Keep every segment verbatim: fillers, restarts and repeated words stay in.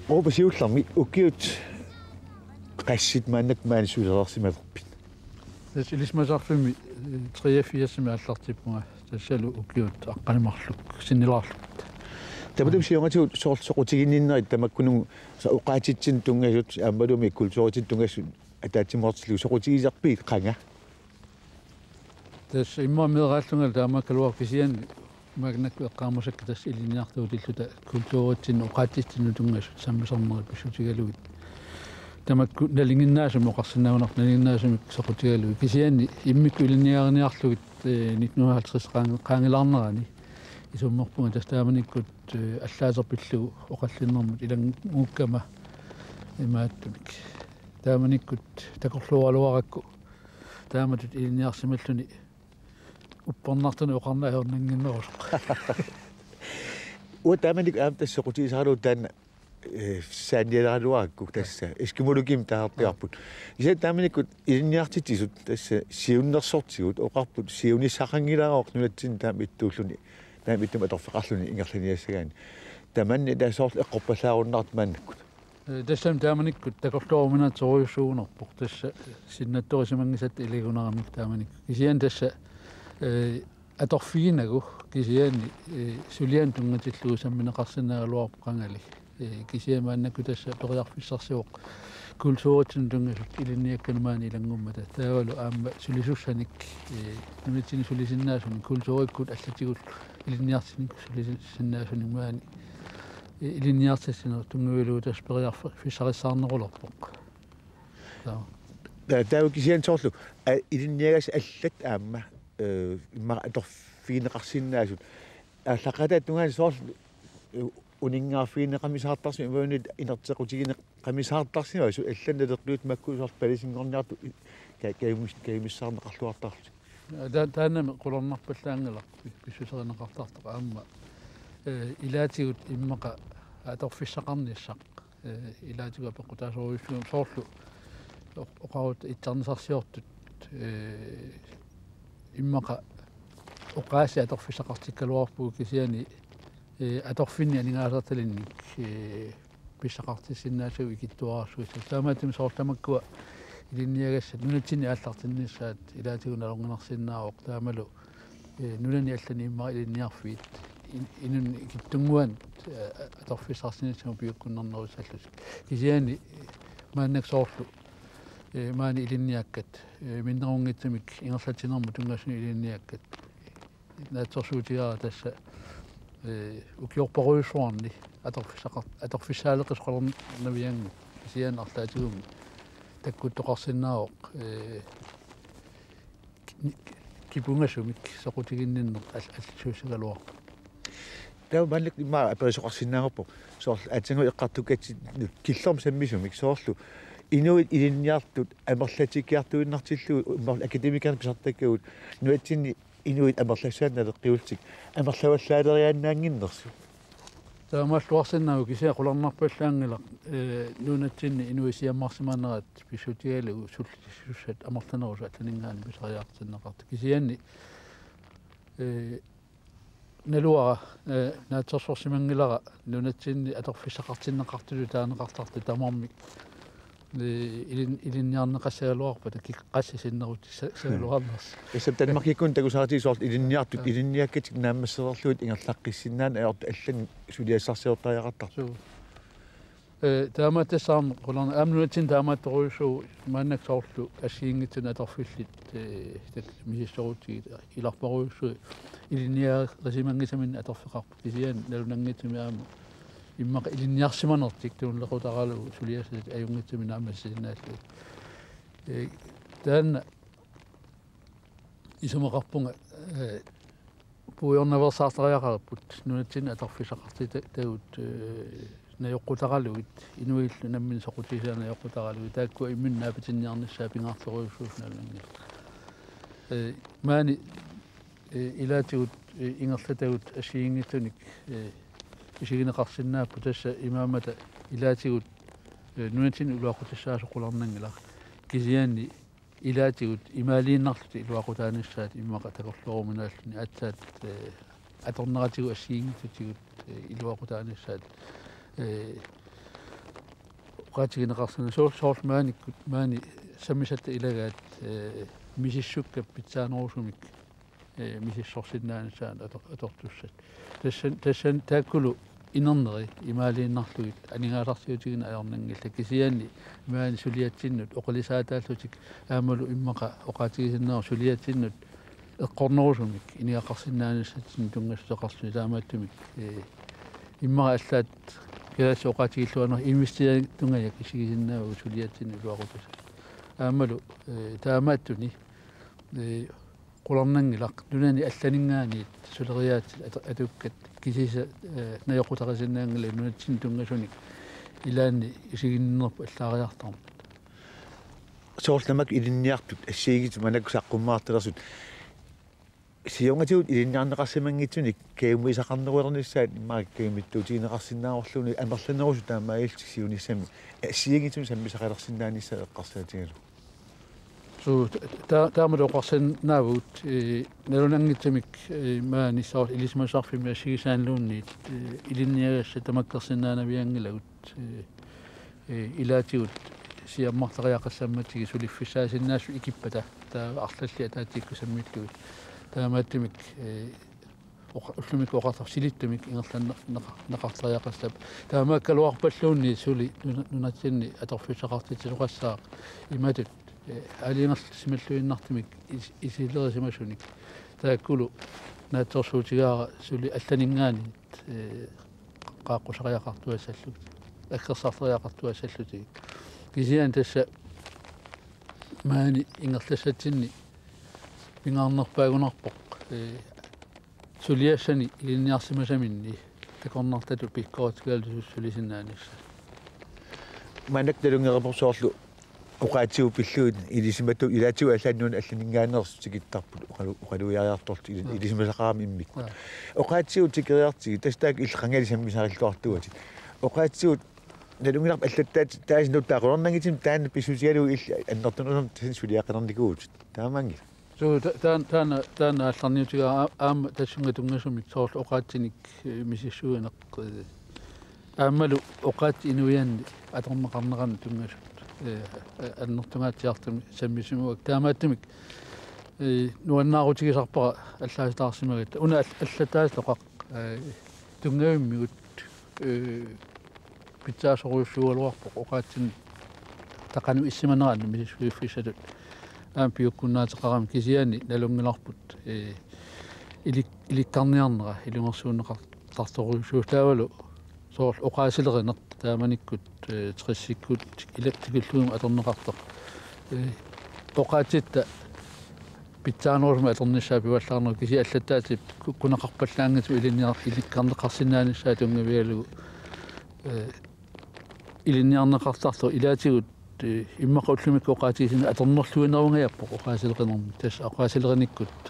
Uanga siullermik ukiut qassit maannakkut maani sulilersimalerpit? Tassa ilisimasarfimmi, eh, treogfirsimi aallartippunga, tassalu ukiut aqqaneq marluk sinnilaarlugit. Tamatuma siornatigut soorlu soqutiginninnerit tamakkununnga, soorlu oqaatsitsinnut tunngasut aammalumi kulturitsinnut tunngasut ataatsimoortillugit soqutigisarpigit qanga? Tassa immaqa meeraallungalu taamaakkaluarpoq, kisianni maannakkut eqqaamasakka tassa ilinniartuutilluta kulturitsinnut oqaatsitsinnut tunngasut sammisarnerit pissutigalugit. Tamakku nalinginnaasumik oqarsinnaagunarpoq, nalinginnaasumik soqutigalugit. Kisianni immikkut ilinniarniarlugit, eh, nitten hundrede og halvtreds qaangi-, qaangilaarnerani isummerpunga tassa taamanikkut, eh, allaaserpillugu oqallinnermut ilanngukkama imaattumik. Taamanikkut takorlooraluarakku taamatut ilinniarsimalluni uppernartuni oqarneq ajornannginnerusoq. Uanga taamanikkut aamma tassa soqutigisaraluarlunga taanna, eh, saanialeraluarakku tassa eskimologimik taasartagarput. Kisianni taamanikkut ilinniartitsisut tassa siunnersortigut oqarput siunissaqanngilaarpoq nunatsinni taama ittuulluni, taama ittumik atorfeqarluni ingerlaniassagaanni. Tamanna tassa soorlu eqqorpallaarunnaartoq maannakkut. Eh, tassami taamanikkut takorlooruminaatsoriussuugunarpoq tassa sinnattorisimanngisatta ilagigunarami taamanikkut. Kisianni tassa, eh, atorfiginagu kisianni, eh, sulianut tunngatillugu sammineqarsinnaagaluarpoq qangali. Eh, kisianni maannakkut tassa periarfissarsivoq kulturitsinnut tunngasut ilinniakkanik maani ilanngummata. Taavalu aamma sulisussanik, eh, nunatsinni sulisinnaasunik kulturikkut allatigut ilinniartinik sulisinnaasunik maani, eh, ilinniartitsineq tunngavigalugu tassa periarfissarissaarnerulerpoq. Taava. Ta-, taava kisianni soorlu, eh, ilinniagassat allat aamma, eh, immaqa atorfigineqarsinnaasut. Aallaqqaataata tungaanut soorlu, eh, uninngaarfigineqarnissaartarsimavoq imaluunniit inerteqqutigineqarnissaartarsimasut allat naleqqiutit makku soorlu palasinngorniartut i-, ka-, kajumis-, kajumissaarneqarluartarlutik. Ta-, taannami qularnarpallaanngilaq pi-, pissuserineqartartoq aamma. Eh, ilaatigut immaqa atorfissaqarnissaq. Eh, ilaatigut apeqqutaasorujussuugami soorlu oq-, oqarutta itsarnisarsiortut, eh, immaqa oqaasii atorfissaqartikkaluarpugut kisianni, eh, atorfinni aningaasartalinnik, eh, pissaqartissinnaasagut ikittuararsuissaaq. Taamaattumik soorlu tamakkua ilinniagassat nunatsinni aallartinnissaat ilaatigut nalorninarsinnaavoq taamalu, eh, nunani allani immaqa ilinniarfiit in-, inunnik ikittunnguanut, eh, atorfissarsinissamut piukkunnarnerussallutik. Kisianni, eh, maannakkut soorlu, eh, maani ilinniakkat, eh, minnerunngitsumik ingerlatsinermut tunngasunut ilinniakkat. Naatsorsuutigaara tassa, eh, ukiorparujussuarni atorfissaqar-, atorfissaaleqisut qalernavianngillat. Kisianni arlaatigummi takkuttoqarsinnaavoq, eh, ki-, kipungasumik soqutiginninneq al-, allisuussagaluarpoq. Taava maannakkut immaqa aperisoqarsinnaavarput. Soorlu aatsaannguaq eqqartukkatsinnut killormut sammisumik soorlu inuit ilinniartut amerlatikkiartuinnartillugit immaqa akademikerinik pisartakkagut nunatsinni inuit amerlassusaat naleqqiullutik amerlavallaaleriaannaannginnersut. Taamaalluarsinnaavoq kisianni qularnarpallaanngilaq, eh, nunatsinni inuit siammarsimanerat pissutigalugu sullissisussat amerlanerusut allaninngaanniit pisariaqartinneqartut. Kisianni, eh, naluara, eh, naatsorsorsimanngilara nunatsinni atorfissaqartinneqartutut taaneqartartut tamarmik, eh, ilin-, ilinniarneqassagaluarpata kikkut qassit sinnerutissagaluarnersut. Tassa Danmarkikkut takusaratik soorlu ilinniartut, ja, ilinniakkatik naammassereerlugit ingerlaqqissinnaaneq ajortut allanik suliassarsiortariaqartarput. Suu. Eh, taamaattassaarneq qularnaq aamma nunatsinni taamaattorujussuuvoq maannakkut soorlu assigiinngitsunik atorfillit, eh, tak-, misissorutsigit ilarparujussuit ilinniarisimanngitsunik atorfeqarput kisianni nalunanngitsumik aamma immaqa ilinniarsimanertik tunuliaqutaralugu suliassatik ajunngitsumik naammassisinnaallugit. Eh, taanna isumaqarpunga, eh, puigornaveersaartariaqaripput nunatsinni atorfissaqartitagut, eh, najoqqutaralugit inuillu namminneq soqutigisaat najoqqutaralugit taakkua imminnut naapatinniarnissaat pingaartorujussuusoq nalunanngilaq. Eh, maani, eh, ilaatigut, eh, ingerlatagut assigiinngitsunik, eh, isigineqarsinnaapput tassa imaammata ilaatigut, eh, nunatsinni ulaqqutissaasoq qularnanngilaq kisianni ilaatigut imaaliinnarlutik iluaqutaanissaat immaqa takorlooruminaalluni aatsaat, eh, atorneratigut assigiinngitsutigut, eh, iluaqutaanissaat, eh, oqaatigineqarsinnaanngillat soor-, soorlu maanikkut maani sammisatta ilagaat, eh, misissukkat pitsaanerusumik, eh, misissorsinnaanissaat ator-, atortussat. Tassan-, tassan-, taakkulu inerneri imaaliinnarlugit aningaasarsiutigineq ajornanngillat kisianni maani suliatsinnut oqilisaataallutik aammalu immaqa oqaatigisinnaaneq suliatsinnut eqqornerusumik inigaqarsinnaanissatsinnut tunngassuteqarluni taamaattumik, eh, immaqa allaat kalaallisut oqaatigilluarnerat investeringstungajaat isigisinnaavagut suliatsinnut iluaqutassanik. Aammalu, eh, taamaattuni, eh, qularnanngilaq nunani allaninngaanniit suleriaatsit atu-, atukkat kisiisa, eh, najoqqutarisinnaanngillat nunatsinnut tunngasunik ilaanni isiginninnerput allaariartarmat. Soorlu tamakku ilinniartut assigiinngitsut maannakkut saqqummertalersut. Siornatigut ilinniarneqarsimanngitsunik kajumisaqarnerulernissaat immaqa kajumittuutigineqarsinnaavorluunniit amerlanerusut taamaalillutik siunissami assigiinngitsunik sammisaqalersinnaanissaat eqqarsaatigalugu. Suu, ta-, ta-, taamalu oqarsinnaavugut, eh, nalunanngitsumik, eh, maani soorlu ilisimasarfimmi assigisaaniluunniit, eh, ilinniagassat tamakkersinnaanavianngilagut, eh, eh, ilaatigut siammartariaqassammatigit suliffissaasinnaasut ikippata, taava arlallit ataatsikkut sammillugit. Taamaattumik, eh, oqa-, ullumikkut oqartarsilittumik ingerlanneqar-, neqartariaqassappat. Taamaakkaluarpalluunniit suli nuna-, nunatsinni atorfissaqartitsisoqassaaq imatut, eh, aalajangersimalluinnartumik is-, isilerisimasunit. Taakkulu naatsorsuutigaara suli allaninngaanniit, eh, qaaqqusariaqartuassallugit, aggersartariaqartuassallutigit. Kisianni tassa maani ingerlassatsinni pingaarnerpaagunarpoq, eh, suliassani ilinniarsimasaminni takornartatut pikkoritigalugu sulisinnaanissaa. Maannakkut nalunngereerpoq soorlu oqaatsigut pillugit ilisimatut ilaatigut allaat nunat allaninngaanneersut tikittarput oqalu-, oqalugiariartortut ili-, Aa. ilisimasaqarami immikkut. Aa. Oqaatsigut tikeriartigit tassa taakku illit qangali sammisarilluartugatit. Oqaatsigut nalunngilarput allattaat taasinnut taaqulornanngitsim taanna pissutigalugu illit annertunerusumik tassani suliaqqinnikuuvutit. Taamaanngilaq. Suu, ta-, taan-, taanna, taanna aallarniutigaara aa-, aamma tassunga tunngasumik soorlu oqaatsinik, eh, misissuineq, eh, aammalu oqaatsit inuianni atorneqarneranni tunngasut, eh, a-, annertungaatsiartumik sammisimaguakka. Taamaattumik, eh, nuannaarutigisarpara allaasitaarsimagatta. Una all-, allattaasitoqaq, eh, tunngavimmigut, eh, pitsaasorujussuugaluarpoq oqaatsinik taqanuissimaneranni misissuiffissatut aamma piukkunnaateqarami kisianni nalunngilarput, eh, ilik-, ilikkarniarnera ilungersuunneqartartorujussuusoq taavalu soorlu oqaasilerineq taamanikkut, eh, tressikkut ilak tikillugit atorneqartoq. Eh, oqaatsitta pitsaanerusumik atornissaa pivallaarnerup kisianni allattaasip ku-, kuneqarpallaanngitsumik ilinniar-, ilikkarneqarsinnaanissaa tunngavigalugu, eh, ilinniarneqartartoq ilaatigut, eh, immaqa ullumikkut oqaatigisinnaaneq atornerluinerungajappoq oqaasilerinermi. Tassa oqaasilerinerukkut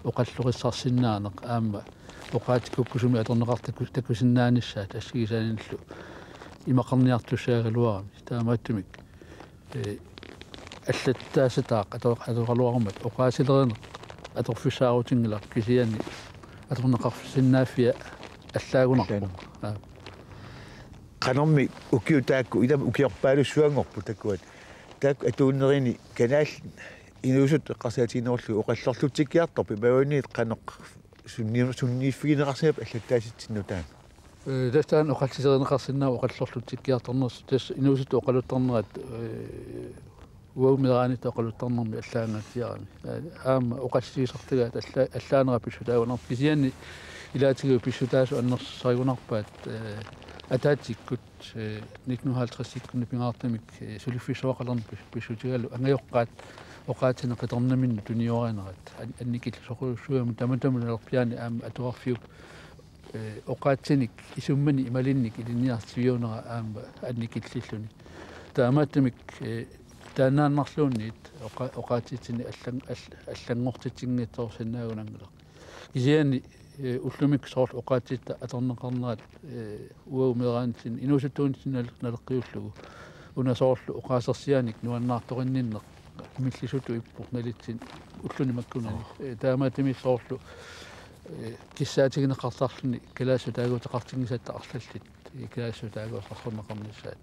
oqallorissarsinnaaneq aamma oqaatsit kukkusumik atorneqartaku-, takusinnaanissaat assigisaanillu imaqarniartussaagaluarami. Taamaattumik, eh, allattaasitaaq ato-, atoraluarumat oqaasilerineq atorfissaarutinngilaq kisianni atorneqarsinnaaffia allaagunarpoq. Allaagunarpoq. Aa. Qanormi ukiut taakku, ilami ukiorpaalussuanngorput takuat. Taakku atuunnerini kalaallit inuusuttut eqqarsaatiginerullugit oqallorlutsikkiartorpit imaluunniit qanoq sunni-, sunniiffigineqarsimappat allattaasitsinnut taanna? Eh, tassa taanna oqallilerineqarsinnaavoq oqallorlutsikkiartornersut, tassa inuusuttut oqaluttarnerat, eh, uagut meeraanitta oqaluttarnermi allaangaatsiarami. Eh, aamma oqallisigisartagaat alla-, allaanera pissutaagunarpoq. Kisianni ilaatigut pissutaasut annersarigunarpaat, eh, ataatsikkut, eh, nitten halvtredsikkunni pingaartumik, eh, suliffissavaqalerneq pis-, pissutigalugu angajoqqaat oqaatsinik qitornaminnut tuniorinerat an-, annikillisoqarujussuugami tamatuma nalorpiaani aamma atuarfiup, eh, oqaatsinik isummani imaluunniit ilinniartitsiviunera aamma annikillilluni. Taamaattumik, eh, taannaannarluunniit oqa-, oqaatsitsinnik allan-, all-, allanngortitsinngitsoorsinnaagunanngilaq. Kisianni, eh, ullumikkut soorlu oqaatsitta atorneqarnerat, eh, uagut meeraanitsinni inuusuttuunitsinni nal-, naleqqiullugu. Una soorlu oqaasersianik nuannaartorinninneq millisutut ippoq nalitsinni ulluni makkunani. Ee, taamaattumik soorlu, ee, kissaatigineqartarluni kalaallisut taaguuteqartinngisatta arlallit, ee, kalaallisut taaguuteqarneqarnissaat.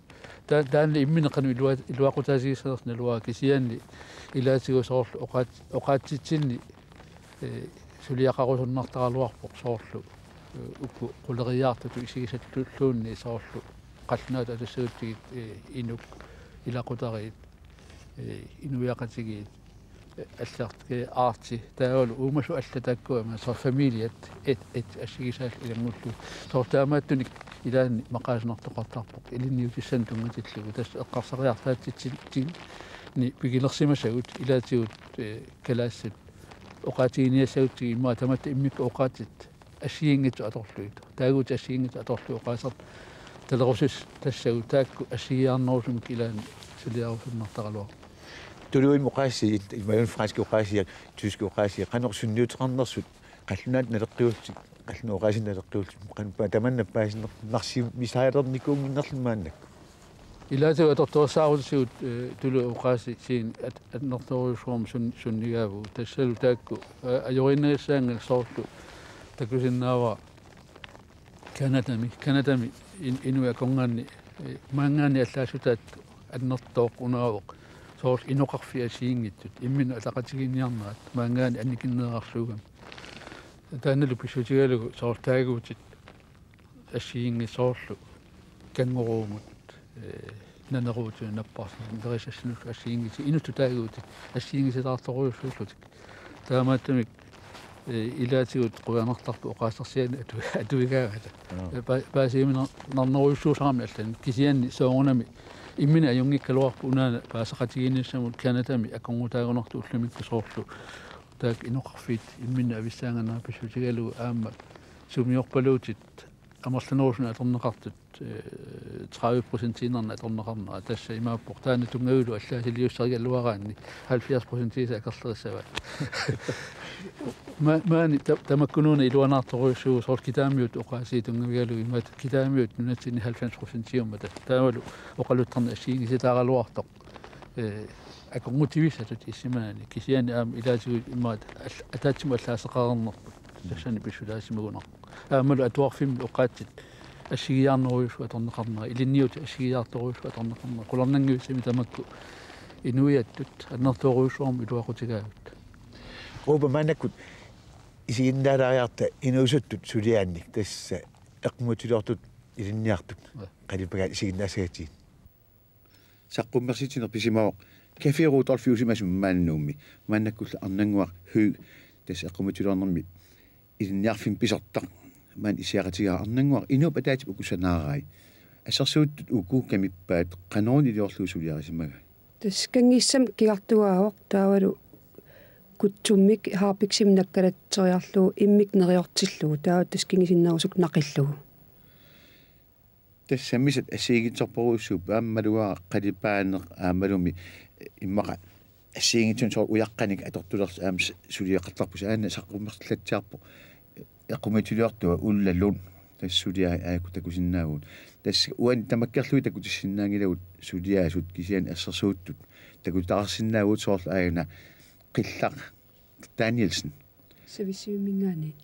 Taa-, taanna imminut qanoq ilua-, iluaqutaasigissanersoq naluara, kisianni ilaatigut soorlu oqaat-, oqaatsitsinni, ee, suliaqarusunnartaraluarpoq soorlu, ee, uku quleriaartutut isigisatulluunniit soorlu qallunaatut atussagutsigit, ee, inuk, ilaqutariit, ee, inuiaqatigiit, ee, allartut, ee, aarti, taavalu uumasut allat taakkua, aamma soorlu familiat, et, et assigisaallu ilanngullugu. Soorlu taamaattunik ilaanni maqaasinartoqartarpoq ilinniutissanik tunngatillugu. Tassa eqqarsariartaatsitsinni pigilersimasagut ilaatigut, ee, kalaallisut oqaatiginiassagutsigit immaqa tamatta immikkut oqaatsit assigiinngitsut atorlugit. Taaguutit assigiinngitsut atorlugit oqaasertalerusutut tassagut taakku assigiiaarnerusumik ilaanni suliarusunnartaraluarput. Tuluimmi oqaasii, imaluunniit franskit oqaasiat, tyskit oqaasiat, qanoq sunniuteqarnersut, qallunaatut naleqqiullutik, qallunaatut oqaasiinnut naleqqiullutik, qanoq pa-, tamanna paasinarsimisaalernikkuunnginnerluni maannakkut. Ilaatigut atortorissaarutillugu, ee, tuluit oqaasii sii at-, annertoorujussuarmik sun-, sunnigaavugut. Tassalu taakku, ee, ajoriinnagassaanngillat soorlu takusinnaavara Canadami. Canadami in-, inuit akornanni, ee, maanngaanniit allaassutaat annertooq unaavoq. Soorlu inoqarfiit assigiinngitsut. Imminut ataqatigiinniarnerat maanngaanniit annikinneerarsuugami. Taannalu pissutigalugu soorlu taaguutit assigiinngitsut soorlu kænguruumut, ee, naneruutinut napparsinerissassinullu assigiinngitsut, inuttut taaguutit assigiinngisitaartorujussuullutik. Taamaattumik, ee, ilaatigut qujanartarpoq oqaasersianik atu-, atuigaangata. Joo. Ee, pa-, paasiuminarnerujussuusarami allanik, kisianni soorunami imminut ajunngikkaluarpoq unaana paaseqatigiinnissamut Canadami akornutaagunartut ullumikkut soorlu taakku inoqarfiit imminnut avissaanganerat pissutigalugu aamma sumiorpaluutit amerlanerusunut atorneqartut, ee, tredive procentiinnarnik atorneqarnerat, tassa imaappoq taanna tunngavilu allaasiliussarigaluaraanni halvfjerds procentiisa akerlerissavaat. Ma-, maani ta-, tamakkunuuna iluanaartorujussuuvoq soorlu kitaamiut oqaasii tunngavigalugu imaattoq kitaamiut nunatsinni halvfems procentiummata. Taavalu oqaluttarneq assigiinngisitaaraluartoq. Ee, akornutivissatut issimanani kisianni aamma ilaatigut imaat al-, ataatsimut allaaseqareernerput. Tassani pissutaasimagunarpoq. Aammalu atuarfimmi oqaatsit assigiiaarnerujussuit atorneqarnerat, ilinniutit assigiiaartorujussuit atorneqarnerat, qularnanngivissami tamakku inuiattut annertoorujussuarmik iluaqutigaagut. Upa maannakkut isiginnaalaariarta inuusuttut suliaannik tassa eqqumiitsuliortut ilinniartut. Ja. Qalipagaat isiginnaassagatsigit. Saqqummersitsineq pisimavoq Café Rudolfiusimasumi maani Nuummi. Maannakkullu Arnannguaq Høegh tassa eqqumiitsuliornermi ilinniarfimmi pisortaq. Maani issiaqatigaara Arnannguaq inuup ataatsip uku sanaarai. Assersuuttut uku kamippaat qanoruna iliorlugu suliarisimagaat? Tassa kanngissami kigartugaavoq taavalu kutsummik haarpiksimik nakkalatseriarlugu immikkut neriortillugu taava tassa kingusinnerusukkut naqillugu. Tassa sammisat assigiinngitsorpassuupput aammalugaara qalipaaneq aammalumi immaqa assigiinngitsunik soorlu ujaqqanik atortulersoq aamma s-, suliaqartarpusi aana saqqummersillatsiarpoq eqqumiitsuliortua Ulla Lund tassa suliai aajuku takusinnaavugut. Tassa uani tamakkerlugit takutissinnaanngilagut suliaasut kisianni assersuuttut takutitaqarsinnaavugut soorlu aajuna Qillaq Danielsen. Savissivimminngaanniit.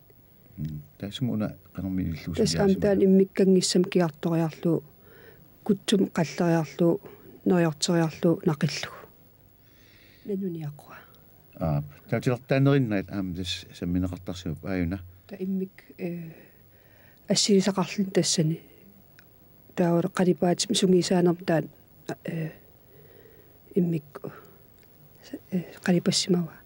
Mm. Taassuma una qanormi ilillugu tassa aamma suliaasimasoq. Taanna immikkut kanngissami kigartoriarlugu, kutsumik qalleriarlugu, neriorteriarlugu, naqillugu. Nanuniaqua. Aa, taava titartaanerinnaat aamma tassa sammineqartarsimapput aajuna. Taava immikkut, ee, assilisaqarluni tassani. Taavalu qalipaatit sungiusaanermut taanna, ee, immikkut, ee, qalipassimavaa.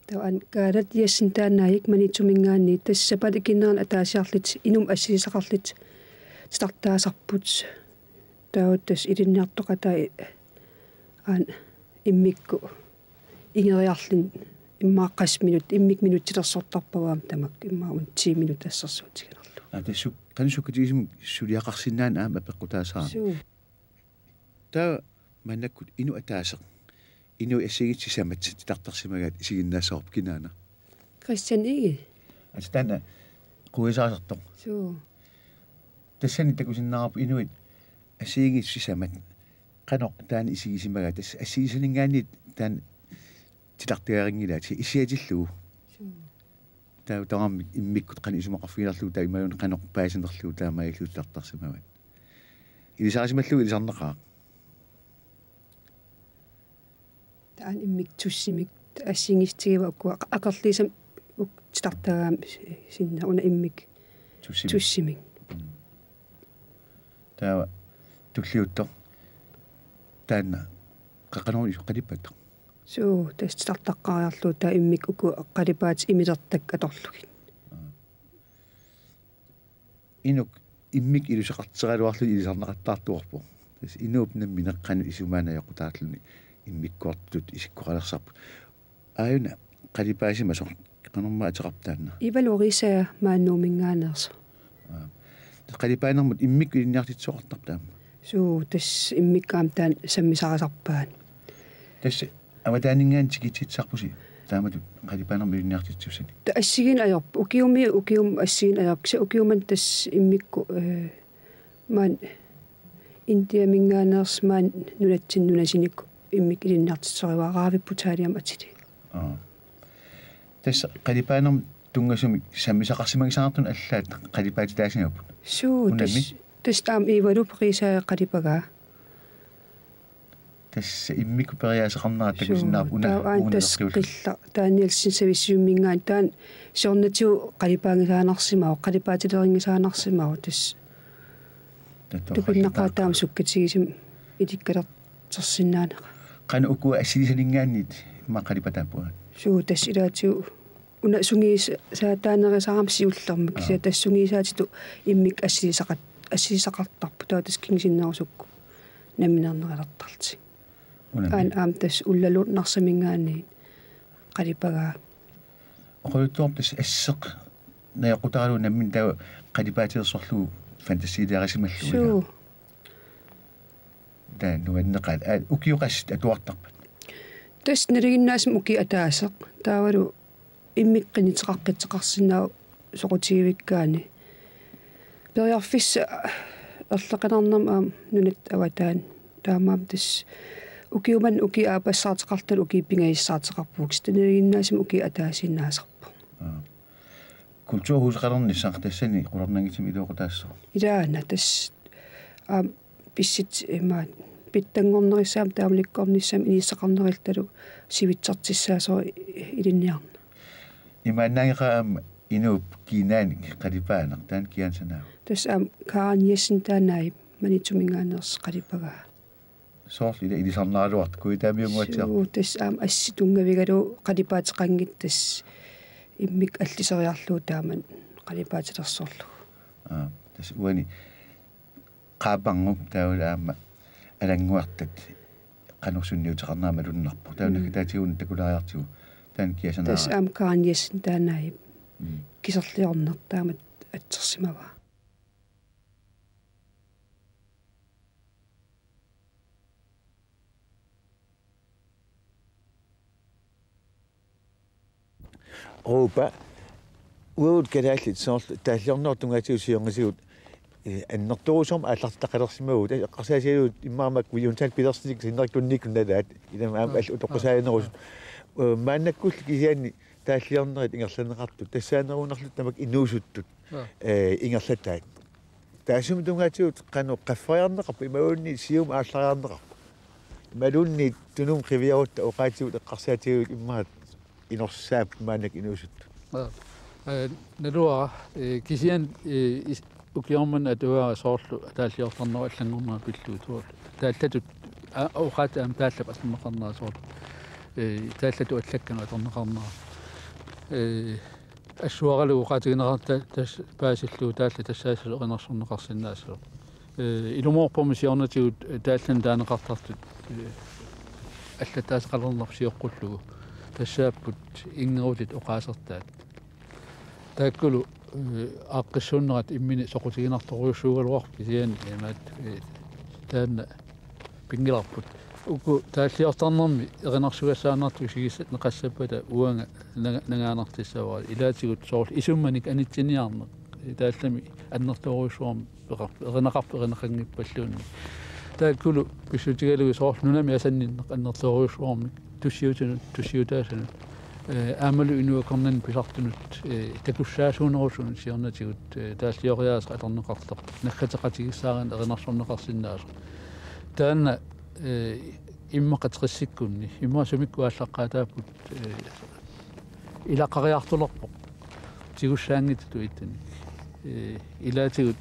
Taava aana Kaala Jessen taannaajik Maniitsumminngaanniit tassa sapaatip-akunneri ataasiarlutik inummut assilisaqarlutik titartaasarput. Taava tassa ilinniartoqatai aana immikkut ingeriarluni immaqa qassit minut, immikkut minutsilersortarpavut aamma tamakku immaqa una ti minut assersuutiginarlugu. Aa, tassa qanoq sukkatigisumik suliaqarsinnaaneq aamma apeqqutaasarami. Suu. Taava maannakkut inuk ataaseq, inuit assigiinngitsut sisamat titartarsimagaat isiginnaassavarput kinaana? Christian Egede. Aa, taanna quiasaasartoq. Suu. Tassani takusinnaavarput inuit assigiinngitsut sisamat qanoq taanna isigisimagaat, tassa assigisaninngaanniit taanna titartagarinngilaat isiatillugu. Taava tamarmik immikkut qanoq isumaqarfigilerlugu taava imaluunniit qanoq paasinerlugu taamaalillutik titartarsimavat. Ilisarisimallugu ilisarnaqaaq. Taanna immikkut tussimik assigiinngissutigivaat ukua aq-, aqerliissamik uk-, titartagaammik si-, sinna una immikkut tussimik. Tussimik. Mm. Taava tulliuttoq taanna qaqanuuni qalipaattoq. Suu, tassa titartaqqaariarlugu taava immikkut uku qalipaatit imilertakkat atorlugit. Aa. Inuk immikkut iluseqarteraluarluni ilisarneqattaartuarpoq. Tassa inuup nammineq qanoq isumaana ajoqutaalluni immikkoortutut isikkoqalersarput. Aajuna qalipaasimasoq qanormaa ateqarpa taanna? Ivalu Riisaja maani Nuumminngaanneersoq. Aa. Qalipaanermut immikkut ilinniartitsisoqartarpa taama? Suu, tassa immikkut aamma taanna sammisarisarpaat. Tassa avataaninngaanniit tikitsitsisarpusi taamatut qalipaanermut ilinniartitsisussani? Taava assigiinneq ajorpoq. Ukiumi, ukiumi assigiinneq ajorpoq. Kisianni ukiumani tassa immikkut, eh, maani Indiaminngaanneersoq maani nunatsinni nunasinik immikkut ilinniartitsisorivaat Raavip Putaliam atili. Aa. Tassa qalipaanermut tunngasumik sammisaqarsimagisaqartunut allaat qalipaatitaasimapput. Suu, unami? Tassa, tassa aamma Ivaluup Riisaja qalipagaa. Tassa immikkut periaaseqarnera. Suu, takusinnaavarput una, taava aana una tassa eqqiullugu. Qillaq Danielsen Savissumminngaanniit taanna siornatigut qalipaagisaannarsimavoq, qalipaatilerinngisaannarsimavoq tassa. Taava tupinnaqaaq taama sukkatigisumik ilikkalertersinnaanera. Qanoq ukua assilisaninngaanniit immaqa qalipataappunga? Suu, tassa ilaatigut una sungiusaataanerisarami siullermik. Aa. Kisianni tassa sungiusaatitut immikkut assilisaqat-, assilisaqartarput taava tassa kingusinnerusukkut nammineernerulertarlutik. Unami. Aana aamma tassa Ullaluut Narsaminngaanniit qalipagaa. Oqaluttuarput tassa asseq najaqutaralugu nammineq taava qalipaatilersorlugu fantasiiliarisimallugu. Suu. Ilaa. Taava nuanneqaat. Aa, ukioq qassit atuartarpat? Tassa nalinginnaasumik ukiup ataaseq. Taavalu immikkut qinitseqaqqitseqarsinnaavoq soqutigivikkaanni. Periarfissat erloqinarnermut aamma nunatta avataani. Taamaammat tassa ukiumut ukiut aappassaarteqartut ukiut pingajusaarteqarput. Kisianni nalinginnaasumik ukiup ataasiinnaasarpoq. Aa. Kulturhuseqalernissaq tassani qularnanngitsumik iluaqutaassaaq. Ilaana tassa aamma pissutsit imaat pitsanngornerissaat taamanikkoornissaat inissaqarnerullu sivitsortissaasoq ilinniarneq. Imaannaanngilaq aamma inuup kiinaanik qalipaaneq taanna kiansanaava? Tassa aamma Karen Jessen taannaap Maniitsuminngaanneersoq qalipagaa. Soorlu ila ilisarnaraluartoq kuitaamiunguatsiarpoq. Suu, tassa aamma assit tunngavigalugu qalipaateqanngitsut tassa immikkut alliseriarlugu taama qalipaatilersorlugu. Aa, tassa uani Qaapangup taavalu aamma Alannguartat qanoq sunniuteqarnera malunnarpoq. Taava Mm. naggataatigut takulaariartigu taanna kiasanaara. Tassa aamma Karen Jessen taannaap Mm. kiserliorneq taamatut atsersimavaa. Ruupa, uagut kalaallit soorlu taalliornerup tungaatigut siornatigut, eh, annertoorujussuarmik aallartitaqalersimavugut, eh, eqqarsaatigalugu immaqa William Tell Petersenip sinnerikunnikkut nalaat, ilami aamma Aa, allat utoqqusaaginerusut. Aa. Eh, maannakkullu kisianni taalliornerit ingerlanneqartut, tassaanerunerlu tamakku inuusuttut. Aa. Eh, ingerlataat. Taassuma tungaatigut qanoq qaffariarneqarpa imaluunniit siumut aallariarneqarpa? Imaluunniit Tunumut qiviarutta oqaatigut eqqarsaatigalugu immaqa inorsaapput maannakkut inuusuttut. Aa. Eh, naluara, eh, kisianni, eh, is-, ukioq manna atuagara soorlu taalliortarnerup allanngornera pillugu soorlu. Taallatut, aa, oqaatsit aamma taallap atorneqarnera soorlu. Eh, taallatut allakkanut atorneqarnera. Eh, assuaralugu oqaatigineqartartoq tassa paasillugu taallat tassaasut erinarsorneqarsinnaassasoq. Eh, ilumoorpoq siornatigut, eh, taallanut taaneqartartut, eh, allattaaseqalernarput sioqqullugu. Tassaapput inngerutit oqaasertaat. Taakkulu, eh, aaqqissuunnerat imminut soqutiginartorujussuugaluarput kisianni imaat, eh, taanna pinngilarput. Uku taalliortarnermi erinarsugassaannartut isigis-, neqassappata uanga nanga-, nangaanartissavara. Ilaatigut soorlu isummanik anitsiniarneq. Taallami annertoorujussuarmik eqar-, erinaqarpoq erinaqanngippalluunniit. Taakkulu pissutigalugit soorlu nunami asanninneq annertoorujussuarmik tussiutinut, tussiutaasanut, eh, aammalu inuup akornanni pisartunut, eh, takussaasuunerusunut siornatigut, eh, taallioriaaseq atorneqartoq, naggateqatigissaarani erinarsorneqarsinnaasoq. Taanna, eh, immaqa tressikkunni, immaqa sumikkut aallaqqaataapput, eh, ilaqariartulerpoq tigussaanngitsutut ittunik. Eh, ilaatigut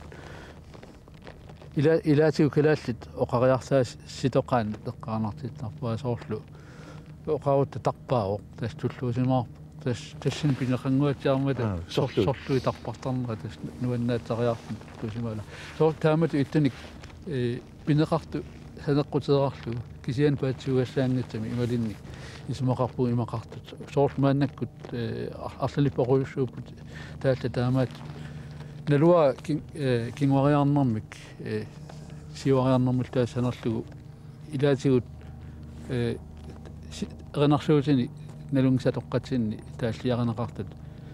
Ila-, ilaatigut kalaallit oqariarsaasitoqaannut eqqaanartittarpaa soorlu oqarutta tarpaavoq, tassa tulluusimaarpoq, tassa tassani pineqannguatsiarmata. Aa, sor-, sorluit. Sorluit tarpartarnerat tassa nuannaatsariarluni tulluusimaarluni. Soorlu taamatut ittunik, eh, pineqartut saneqquteerarlugu kisianni paatsiugassaanngitsami imaluunniit isumaqarpunga imaqartut. Soorlu maannakkut, eh, ar-, arlalipparujussuupput taallat taamaattut. Naluara kin-, eh, kinguariarnermik, eh, siuariarnermillu taassanerlugu ilaatigut, eh, si-, erinarsuutini nalunngisatoqqatsinni taalliarineqartut.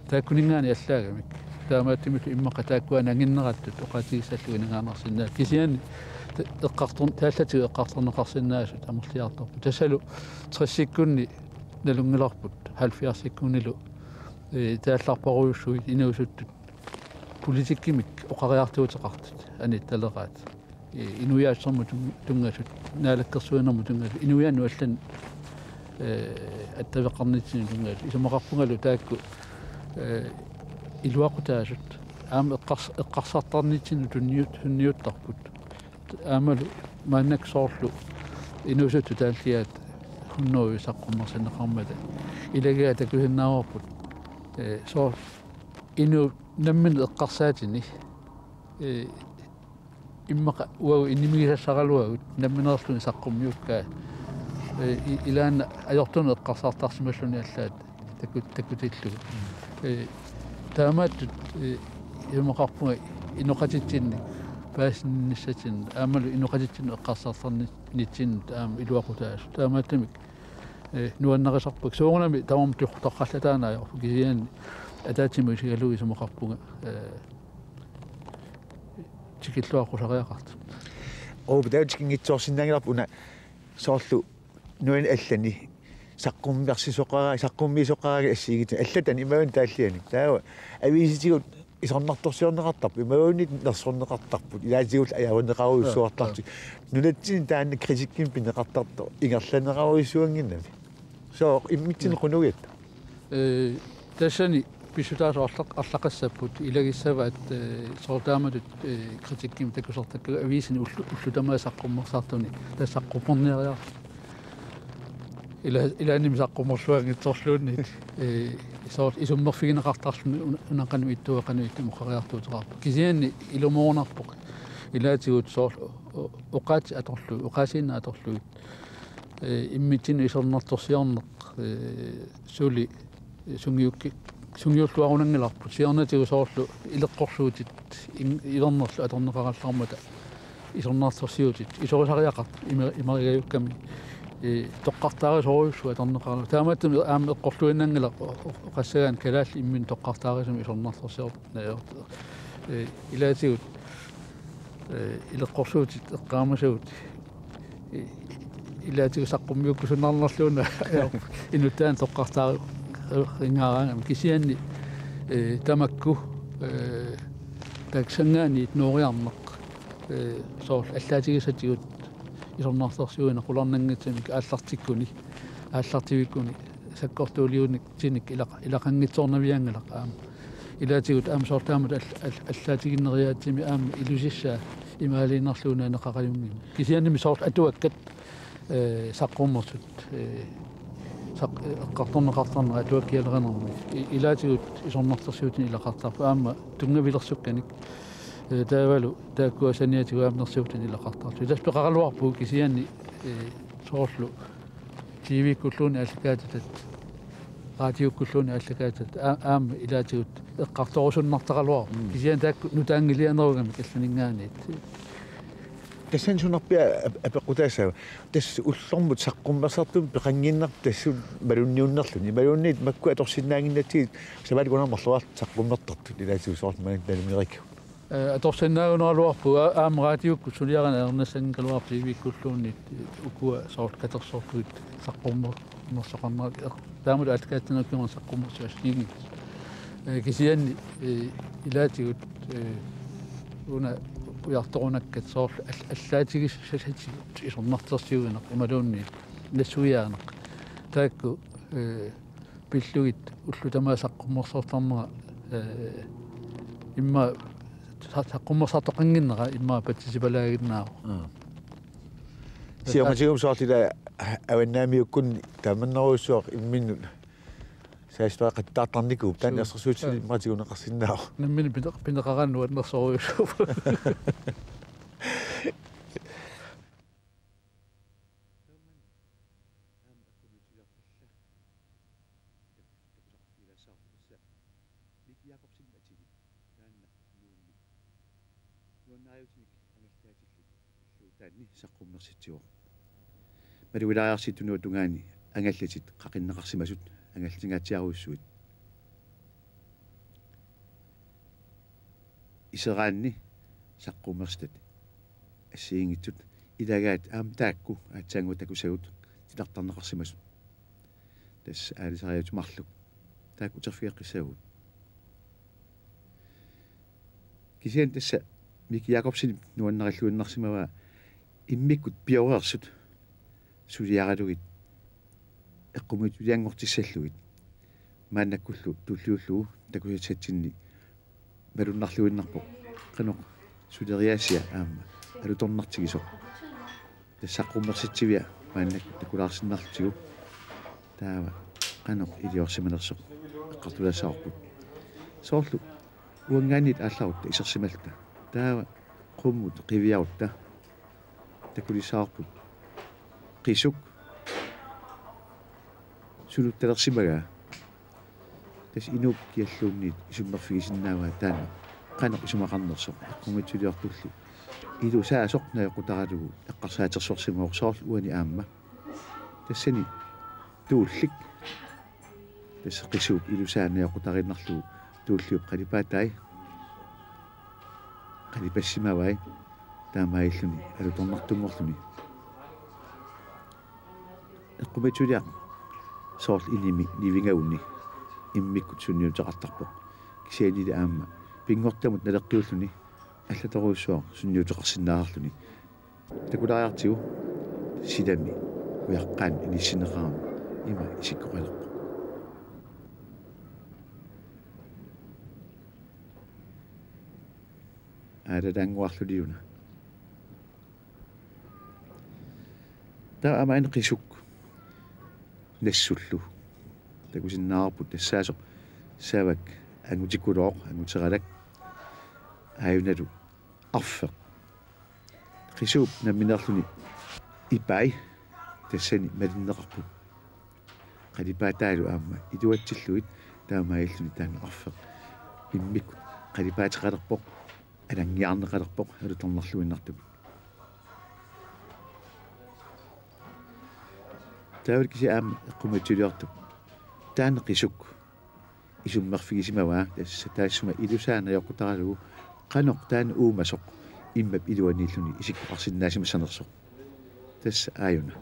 Taakkuninngaanniit allaagamik. Taamaattumillu immaqa taakkua nanginnerattut oqaatigissallugu iningaarnarsinnaasut. Kisianni ta-, eqqartor-, taallatigut eqqartorneqarsinnaasut amerliartorput. Tassalu tressikkunni nalunngilarput halvfjerdsikkunnilu, eh, taallarparujussuit inuusuttut politikkimik oqariartuuteqartut anittaleraat. Eh, inuiaatsormut tun-, tunngasut, naalakkersuinermut tunngasut, inuiannut allanut, eh, attaveqarnitsinnut tunngasut. Isumaqarpungalu taakku, eh, iluaqutaasut. Aamma eqqars-, eqqarsartarnitsinnut tunniut-, tunniuttarput. Aammalu maannakkut soorlu inuusuttut taalliaat hunnorujuit saqqummersinneqarmata. Ilagiit takusinnaavarput, eh, soorlu inuup nammineq eqqarsaatini, eh, immaqa uagut inimigisassaraluagut nammineerluni saqqummiukkaa, eh, i-, ilaanni ajortunut eqqarsartarsimalluni allaat taku-, takutillugu. Eh, taamaattut, eh, isumaqarpunga inoqatitsinnik paasisinnissatsinnut aammalu inoqatitsinnut eqqarsartarnitsinnut aamma iluaqutaasut. Taamaattumik, eh, nuannarisarput. Soorunami tamarmik tor-, torrallataannarput kisianni ataatsimut isigalugu isumaqarpunga, eh, tikilluaqqusariaqartut. Oo, taava tikinngitsoorsinnaanngilarput una soorlu nuanni allani saqqummersisoqaraa-, saqqummiisoqaraangat assigiinngitsunik allatani imaluunniit taallianik. Taava aviisitigut isornartorsiorneqartarput, imaluunniit nersorneqartarput, ilaatigut ajuunneqarujussuartartut. Aa, aa. Nunatsinni taanna kritikkimik pineqartartoq ingerlanerarujussuunnginnami. Sooq immitsinnut qunugiatta? Eh, tassani pissutaasoq arlaq-, arlaqassapput ilagissavaat, eh, soorlu taamatut, eh, kritikkimik takusertakkagut aviisini ullu-, ullut tamaasa saqqummersartuni, tassa saqqummerniariarlugu. Ila-, ilaannimi saqqummerluanngitsorluunniit, eh, soorlu isummerfigineqartarluni una-, una qanoq ittuua qanoq ittumik oqariartuuteqarpoq. Kisianni ilumoornarpoq. Ilaatigut soorlu o-, oqaatsit atorlugit, oqaasiinnaq atorlugit. Eh, immitsinnut isornartorsiorneq, eh, suli sungiukki-, sungiulluarunanngilarput. Siornatigut soorlu ileqqorsuutit in-, ivernerlu atorneqarallarmata isornartorsiutit isorisariaqartut ima-, imarigajukkami, eh, toqqartaarisorujussuit atorneqarallarmata. Taamaattumik aamma eqqorluinnanngilaq o-, o-, oqassagaanni kalaallit imminnut toqqartaarisumik isornartorsiorneq ajortut. Eh, ilaatigut, eh, ileqqorsuutit eqqaamasagut, eh, ilaatigut saqqummiukkusunnarnerluunniit ajorput inuttaanut toqqartaaringaaraangami. Kisianni, eh, tamakku, eh, taakku sanngaanniit nooriarneq, eh, soorlu allaatigisatigut isornartorsiuineq qularnanngitsumik aallartikkuni, aallartivikkuni sakkortuuliunik tinik ilaq-, ilaqanngitsoornavianngilaq aamma. Ilaatigut aamma soorlu taamatut all-, all-, allaatiginneriaatsimi aamma ilusissaa imaaliinnarlugu naaneqaqajunngimmik. Kisiannimi soorlu atuakkat, eh, saqqummersut, eh, saq-, eh, eqqartorneqartarnerat atuakkialerinermi. I-, ilaatigut isornartorsiutinik ilaqartarput aamma tunngavilersukkanik. Eh, taavalu taakkua saniatigut aamma nersuutinik ilaqartarlutik. Tassa peqaraluarpugut kisianni, eh, soorlu T V-kkulluunniit aallakaatitatit, radiokkulluunniit aallakaatitatit, aa-, aamma ilaatigut eqqartorusunnartaraluarput. Mm. Kisianni taakku nutaanngilianerugamik allaninngaanniit. Tassani sunarpiaq ap-, apeqqutaassaaq. Tassa ullormut saqqummersartumik peqanngiinnarpoq tassunga malunniunnerluni. Imaluunniit makku atorsinnaannginnatsigit savaatit una marloriarlutik saqqummertartut ilaatigut soorlu maani nalunngerikkavut. Eh, atorsinnaagunaraluarpugut, aamma raatiukkut suliarina ernassanngikkaluarpoq T V-kkulluunniit, eh, ukua soorlu katersorlugit saqqummer-, -mersoqarnerat, eh, taamatut aallakaatitanik ukiorput saqqummersimassuteqanngillat. Eh, kisianni, eh, ilaatigut, eh, una ujartorunakkat soorlu all-, allaatigissallutik isornartorsiuineq imaluunniit nassuiaaneq. Taakku, eh, pillugit ullut tamaasa saqqummersortarnera, eh, immaqa sa-, saqqummersartoqannginnera immaqa patsisipalaaginnaavoq. Mm. Siamatigut soorlu ila avannaamiukkunni tamannerujussuaq imminnut saassuteqattaartarnikuuvoq, taanna Suu. Assersuutitsinni immaqa tiguneqarsinnaavoq. Nammineq pine-, pineqaraanni nuannersorujussuuvoq. Aamma eqqumiitsuliarput takusaqarfigilaassavarput tassa Miki Jakobsenip ativik, taanna Nuummi nuannariutinik angallataatillit illuutaanni saqqummersitsivoq. Malugilaariarsiit tunuatungaani angallatit qaqinneqarsimasut angallatungaatsiarujussuit. Iseraanni saqqummersitat assigiinngitsut ilagaat aamma taakku aatsaannguaq takusagut titartarneqarsimasut. Tassa aalisariaatsip marluk. Taakku uterfigeqqissavagut. Kisianni tassa Miki Jakobsenip nuannarilluinnarsimavaa immikkut pioreersut suliaralugit eqqumiitsulianngortissallugit. Maannakkullu tulliullugu takusassatsinni malunnarluinnarpoq qanoq suleriaasia aamma alutornartigisoq. Tassa saqqummersitsivia maannakkut takulaarsinnarlugu. Taava qanoq iliorsimanersoq eqqartulaassavarput. Soorlu uanngaanniit aallarutta isersimalluta. Taava qummut qiviarutta takulissavarput qisuk suluttalersimagaa. Tassa inuup kialluunniit isummerfigisinnaavaa taanna qanoq isumaqarnersoq, eqqumiitsuliortulli ilusaasoq najoqqutaralugu eqqarsaatersorsimavoq soorlu uani aamma. Tassani tuullik. Tassa qisuup ilusaa najoqqutariinnarlugu tuulliup qalipaatai qalipassimavai taamaalilluni alutornartunngorluni. Eqqumiitsuliaq soorlu inimi nivingaguni immikkut sunniuteqartarpoq. Kisiannili aamma pinngortamut naleqqiulluni allatorujussuaq sunniuteqarsinnaarluni. Takulaariartigu silami ujaqqaanut inissinneqarami ima isikkoqalerpoq. Aalalaannguarluliuna. Taava aamma qisuk nassullu takusinnaavarput tassaasoq savak angutikkulooq, anguteralak, aajunalu arfeq. Qisuup nammineerluni ipai tassani malinneqarput. Qalipaataalu aamma iluatsillugit taamaalilluni taanna arfeq immikkut qalipaateqalerpoq, alanngiarneqalerpoq alutornarluinnartumik. Taavalu kisianni aamma eqqumiitsuliortup taanna qisuk isummerfigisimavaa, tassa taassuma ilusaa najoqqutaralugu qanoq taanna uumasoq immap iluaniilluni isikkoqarsinnaasimassanersoq. Tassa aajuna.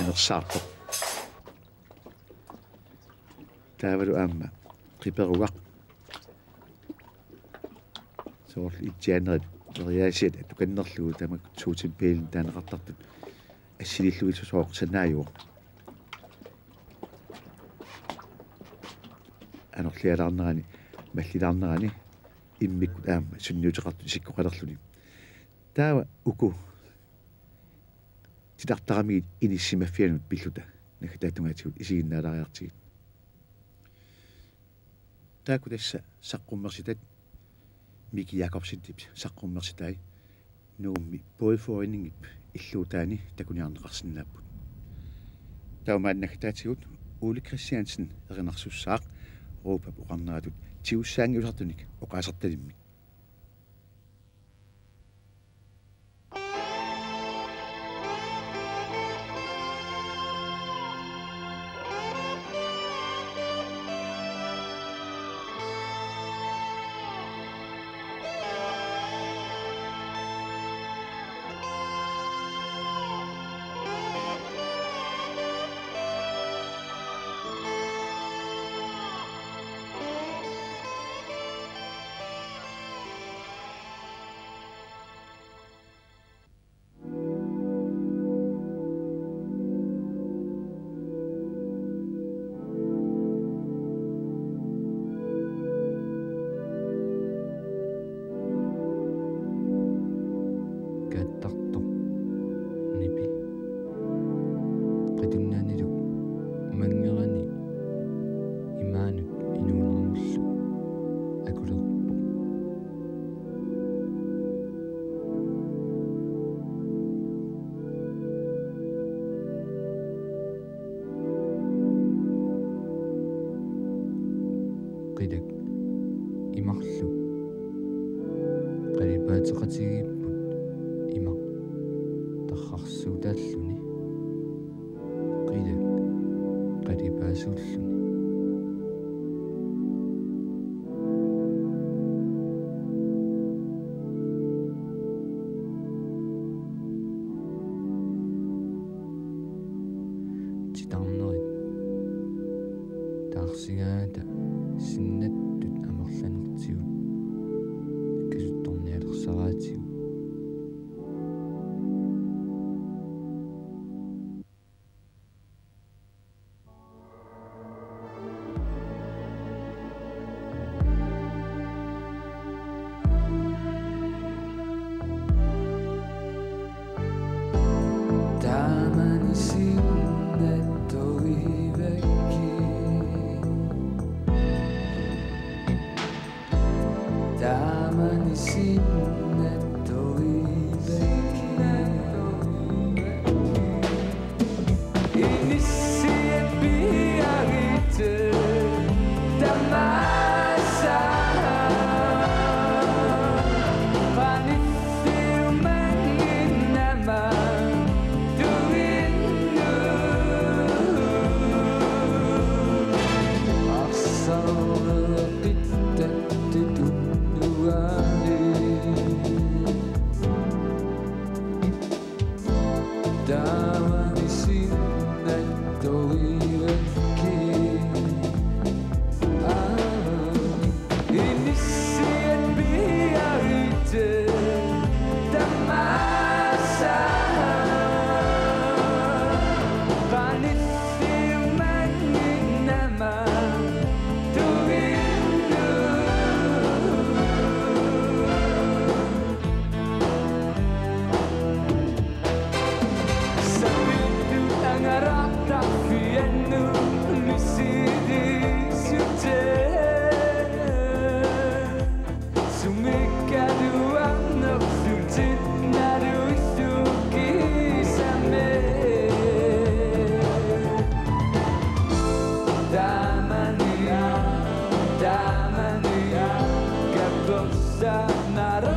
Anersaartoq. Taavalu aamma qiperugaq. Soorlu itsianerit neriaasiat atukannerlugu tamakku suutimpiilin taaneqartartut assilillugillu sooq sanaajuvoq. Anorlialaarnerani, mallilaarnerani immikkut aamma sunniuteqartut isikkoqalerluni. Taava uku titartaramigit inissimaffianut pilluta naggataata tungaatigut isiginnaalaariartigit. Taakku tassa saqqummersitat Miki Jakobsenip saqqummersitai Nuummi bådforeningip illuutaani takuniarneqarsinnaapput. Taava maanna naggataatigut Ole Kristiansen erinarsussaaq Europap oqarneratut tigussaanngiusartunik oqaasertalimmik. Qalipaateqatigiipput imaq tarrarsuutaalluni, qilak qalipaasuulluni. Titarnerit taarsigaangata sinnattut amerlanertigut kasuttornialersaraatigut. Taamani sinnattut ivakkit. Taamani sinnattut ivakkit. Inissiat piareersut tamaasa. Qanilliumanngimmat tuinnut. Arsarneq qittattut unnuani. Taamani sinnattut ivakkit. Aa, inissiat piareersut tamaasa. Qanilliumanngimmat tuinnut. Sapiittut angalaqarfiannut misiliissuteq. Sumiikkaluarnerlutit naluillugu kiisami. Taamani, taamani, kapersaanara.